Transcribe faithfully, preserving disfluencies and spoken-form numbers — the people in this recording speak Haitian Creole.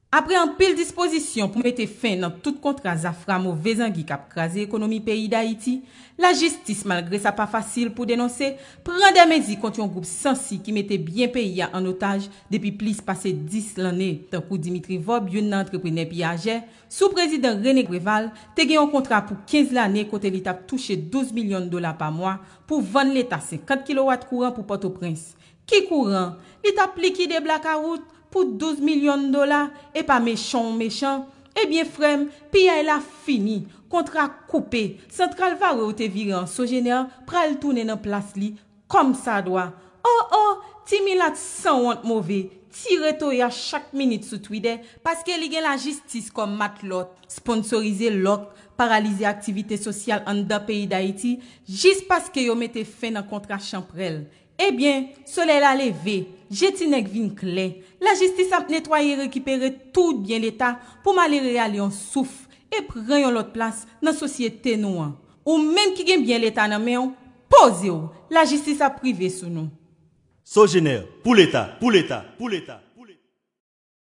Apre anpil dispozisyon pou mete fen nan tout kontra zafra move zangi k ap kraze ekonomi peyi Dayiti, lajistis, malgre sa pa fasil pou denonse, pran de mezi kont yon gwoup sansi ki mete byen peyi a an otaj depi plis pase dis lannen, tankou Dimitri Vorbe, youn nan antreprenè piyajè, sou prezidan René Préval, te gen yon kontra pou kenz lane kote li t ap touche douz milyon dola pa mwa pou vann Leta senkant kilowat kouran pou Pòtoprens. Ki kouran? Li t ap likide blakawout pou douz milyon dola, e pa mechan w mechan. Ebyen, frè m, piyay la fini, kontra koupe, santral Varreux ou te vire an Sogener pral tounen nan plas li kòmsadwa. O, o, ti milat sanwont move, tire toya chak minit sou Twitter paske li gen lajistis kòm matlòt, sponsorize lòk, paralize aktivite sosyal anndan peyi Dayiti, jis paske yo mete fen nan kontra chanpwèl. Ebyen, solèy la leve, je ti nèg vin klè. Lajistis ap netwaye, rekipere tout byen Leta pou malere a li yon souf e pran yon lòt plas nan sosyete nou an. Ou menm ki gen byen Leta nan men w, poze w, lajistis ap rive sou nou. Sogener, pou Leta, pou Leta, pou Leta.